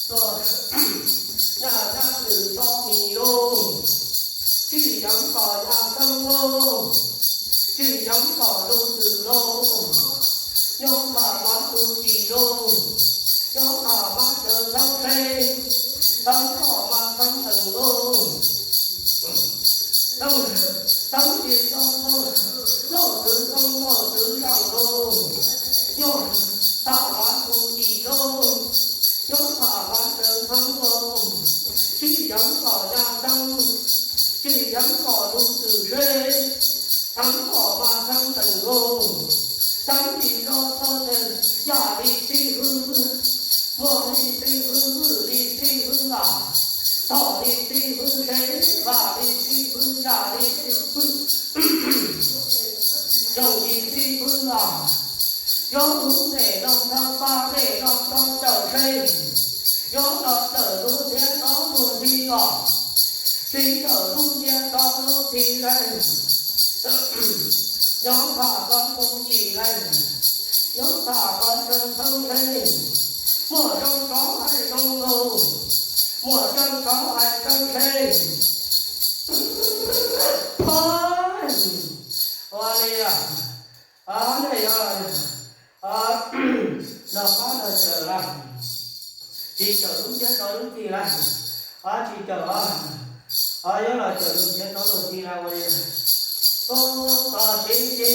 Tuaj, yaj dab nws txoj mis lauj, tsis yeev kom yaj xeeb lauj, tsis yeev kom lub twm lauj, nyob tham mab tus yim lauj, nyob tham mab cawv thoob seb, thoob kom mab thoob teem lauj. Thoob, thoob ces yog thoob, loj txwv thoob loj txwv zaum lauj, nyob tham mab tus yim lauj, nyob tham mab cawv thoob lauj, tsis yeev kom yaj xeeb, tsis yeev kom lub twm seb, thoob kom mab thoob teem lauj. Thoob ces yog thoob, yam li xib hwb, muaj li xib hwb, vwm li xib hwb los, thom li xib hwb seb, vam li xib hwb, yam li xib hwb, yoog li xib hwb los, yuav hu mem los thoob pab mem los thoob cawm seb, yuav los cawm lub ntiab rov lub nti los, tsis cawm lub ntiab rov lub nti seb, nyob tham koj tus yim seb, nyob tham koj cawv thoob seb, muaj zoo rov hais zoo lauj, muaj tseeb rov hais tseeb seb. Ua li, nej yog nrog pab nrog cawm lawm, tsis cawm lub ntiab rov lub nti lawm, tsis cawm, yuav los cawm lub ntiab rov lub nti lawm ua li. Ua kom siv ci,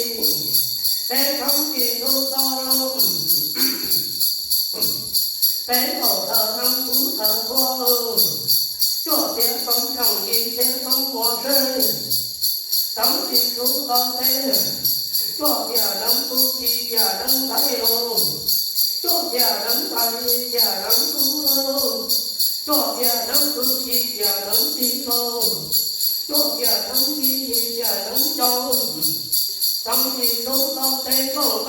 peb thoob ci hlub tau, peb nkaus thawv neeb kub thawv npua, cuaj txiav xeeb zeem yim txiav xeeb ua seb, thoob ci hlub tau teb, cuaj txiav neeb kub yim txiav neeb ntaiv lauj, cuaj txiav neeb ntaiv yim txiav neeb kub lauj, cuaj txiav neeb kub yim txiav neeb txiv lauj, cuaj txiav neeb txiv yim txiav neeb ncaus, thoob ci hlub tau teb lauj.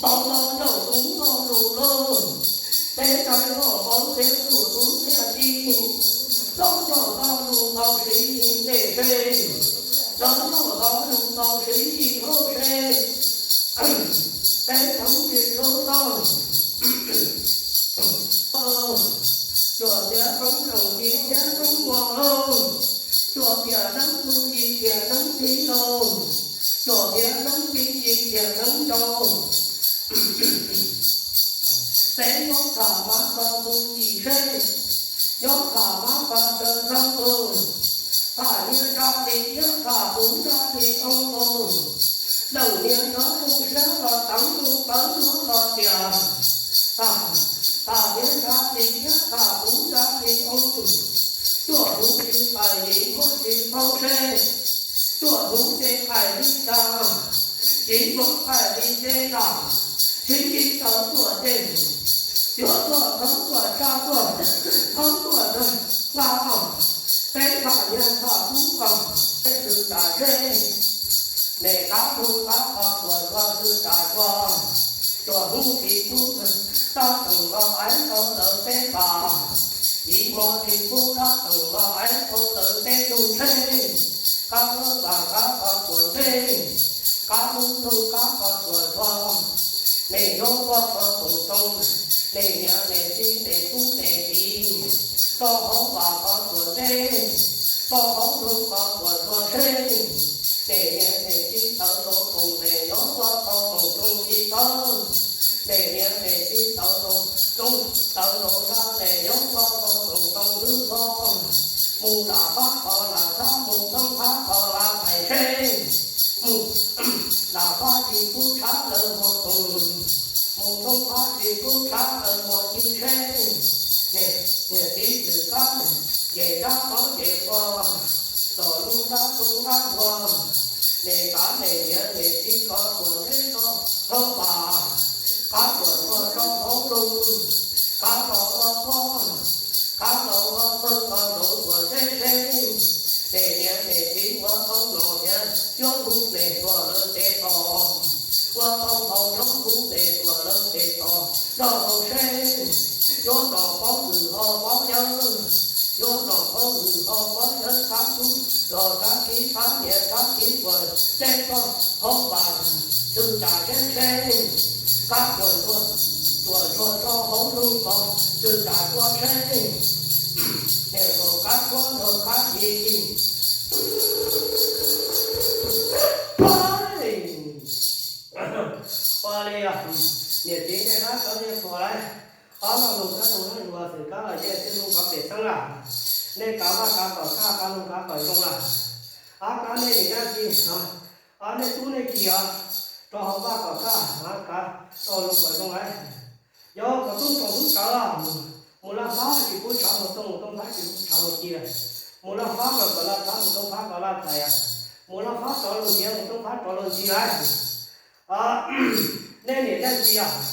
Npau lo ncaum tub lo lus lauj, peb tais los npau txiav lus tub txiav ci, los ncaum lo lus npau siv yim ntej seb, los ncaum lo lus npau siv yim hauv seb, peb thoob ci hlub tau, cuaj txiav xeeb zeem yim txiav xeeb npua lauj, cuaj txiav neeb kub yim txiav neeb txiv lauj, cuaj txiav neeb txiv yim txiav neeb ncaus. Peb nyob tham mab koj tus yim seb, nyob tham mab koj cawv thoob lauj, tham niag zaj li iab tham kuv zaj li oo lauj, leej niag nyob zoo siab los teev zoo tawv nyob los tias, tham niag zaj li iab tham kuv zaj li oo, cuaj hnub tsis qaij yim muab tsis paub seb, cuaj hnub ces qaij li cas, tsis muab qaij li ces yam, tsis tawv tuaj ces, yuav tuaj thoob tuaj tsa tuaj, thoob tuaj nqa os, peb tham niag tham kuv os, peb xwm tam seb, nej qab hnub qab qhov tuaj tuaj xwm tam tuaj, cuaj hnub tsis pub, tab toom los aiv rau lawv peb pas, tsis muaj tsis pub tab toom los aiv rau lawv peb nug seb, qab hnub qab qhov tuaj seb, qab hnub qab qhov tuaj tuaj, nej yuav ua qhov toom toom, nej niam nej txiv nej tub nej kiv, rau hauv pas qhov tuaj seb, rau hauv hnub qhov tuaj tuaj seb, nej niam nej txiv tawv rau toom nej yuav ua qhov toom toom li tawv, nej niam nej txiv tawv rau toom, tawv rau sab nej yuav ua qhov toom toom hwv hlo, mus lam pab qhov lam txhab mus thoob qab qhov lam pais seb, mus lam pab tsis pub tshab lawv muaj toom, mus thoob qab tsis pub tshab lawv muaj ci seb, niam txiv txwm kab, ces rab qhov ces ua, los lub rab tub rab npua, nej kav nej niam nej txiv qhov tuaj neb rau hauv pas, qab tuaj tuaj rau hauv lub, qab los ua pob, qab los ua pawg qhov zaum tuaj seb seb, nej niam nej txiv ua tau no thiab yuav hu nej tuaj lawv tes tos, ua tau hau yuav hu nej tuaj lawv tes tos, rau hauv seb, yuav noj pob nws ho pob yawg, yuav noj pob nws ho pob yawg, qab tub los qab kiv qab niam qab kiv tuaj seb koj hauv pas, twg cas seb seb, qab tuaj tuaj Tuam ntsuag rau hauv lub kos, txwm tam kua tsheb, niam nkaus kab tshuab nrog kab yig. Ua li, niam txiv nej rab sawv nej phuam lawm, ob lub lug kab lug hab zuag xwm kab los yeej tij lug rov pem xeeb lawm. Nej kav vaj kav kom kaj, kav lug kav kom zoo lawm. Ab, kab nej niam dab tsi, ab, nej tub nej ki os, rau hauv vaj kom kaj, kav rau lug kom zoo lawm. Yog kom tub tsoom tub tawv, mus laj fab tsis pub tshav mus txooj, mus toob phab tsis pub tshav mus ci. Mus laj fab kom laj thab, mus toob phab kom laj thaiv. Mus laj fab rov lug ntxiv, mus toob phab rov lug ntxiv lawm. Nej niam dab tsi os,